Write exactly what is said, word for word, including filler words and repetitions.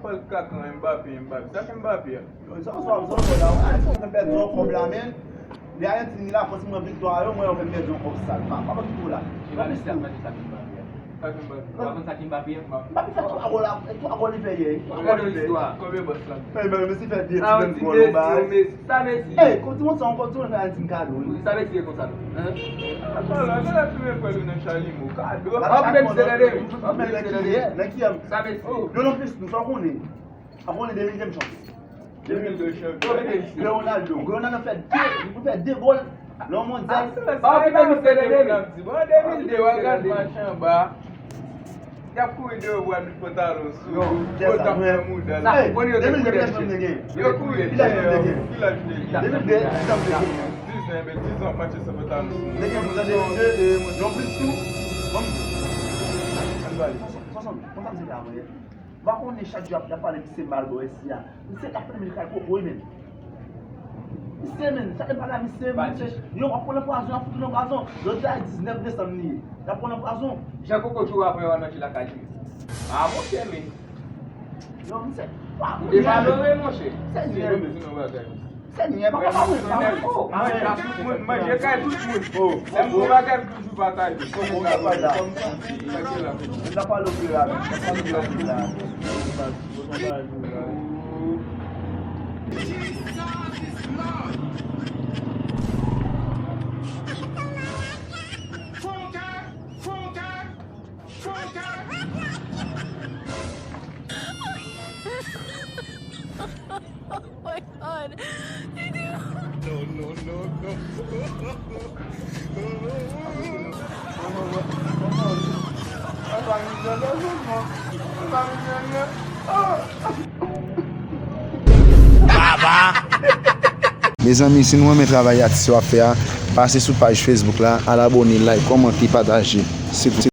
Fò l ka kan Mbappé, Mbappé. Sa se Mbappé a. Sa w sa w sa w la. Ayiti fè pèdi yon kòb la, men. Li Ayiti ni la Frans pran viktwa yo, mwen yo fè pèdi yon kòb sal. Pa pa kite w la. Mbappé sa, Mbappé sa ki Mbappé a. Sa ki Mbappé. Mbappé sa ki Mbappé a. Mbappé fè twa gòl la, twa gòl li fè yè. Twa gòl li fè. Konbyen bòs la? Fè Mbappé Messi fè de ti grenn gòl ou bay. Sa Messi. Ey, kontinye sa ankò, ti moun fè Ayiti kado. Sa Messi ye konsa. Hein? Apa la, gade la tounen kwè nou nan Chalimo. Kado. Mwen menm se nan demi. Mwen menm se nan demi. Nan ki yè? Sa Messi. Yo nan plis nou, sa w konnen. Apre on de mil de m chanpyon. De mil de chanpyon. Ronaldo. Ronaldo fè de, li fè de gòl nan mondyal. Pa okipe misye de de mil. Bon, de mil de, w al gade. Match anba. Y ap kouri deyò pou al met pantalon sou. Yo, kè sa, men. Sa, bon, yo te kouri dèyè misye. Yo kouri dèyè. Ki laj ou te gen? De mil de, ki laj ou te gen? Diz an, men diz an, Manchester pantalon sou. Te gen pou de mil de, non plis tou. Bon. Ann pale. Swasann, konsa misye te avè. M pa konnen chak jou y ap, y ap pale misye mal bò isi a. Misye t ap fè men kay koko wi menm. Misye menm, chak lè m pale a misye, misye, yo w ap pran nan pwazon, y ap fout ou nan pwazon. Jodi a diznèf desanm li ye. Y ap pran nan pwazon. Jan koko tchou ap wè w nan ti lakay li. A monchè men. Non, misye. Ou devalore monchè. Misye menm. Senyè, papa, pa mwen, pa mwen. Manje a tout moun, manje kay tout moun. Lè m gon bagay, m toujou pataje. Kòm sa, kòm sa. N ap pale operasyon, n ap pale operasyon. Oh my God. No, no, no, no. Baba! Mezanmi, si nou renmen travay atis yo ap fè a, pase sou paj Facebook la, al abòne, like, kòmante, pataje. Silvouplè.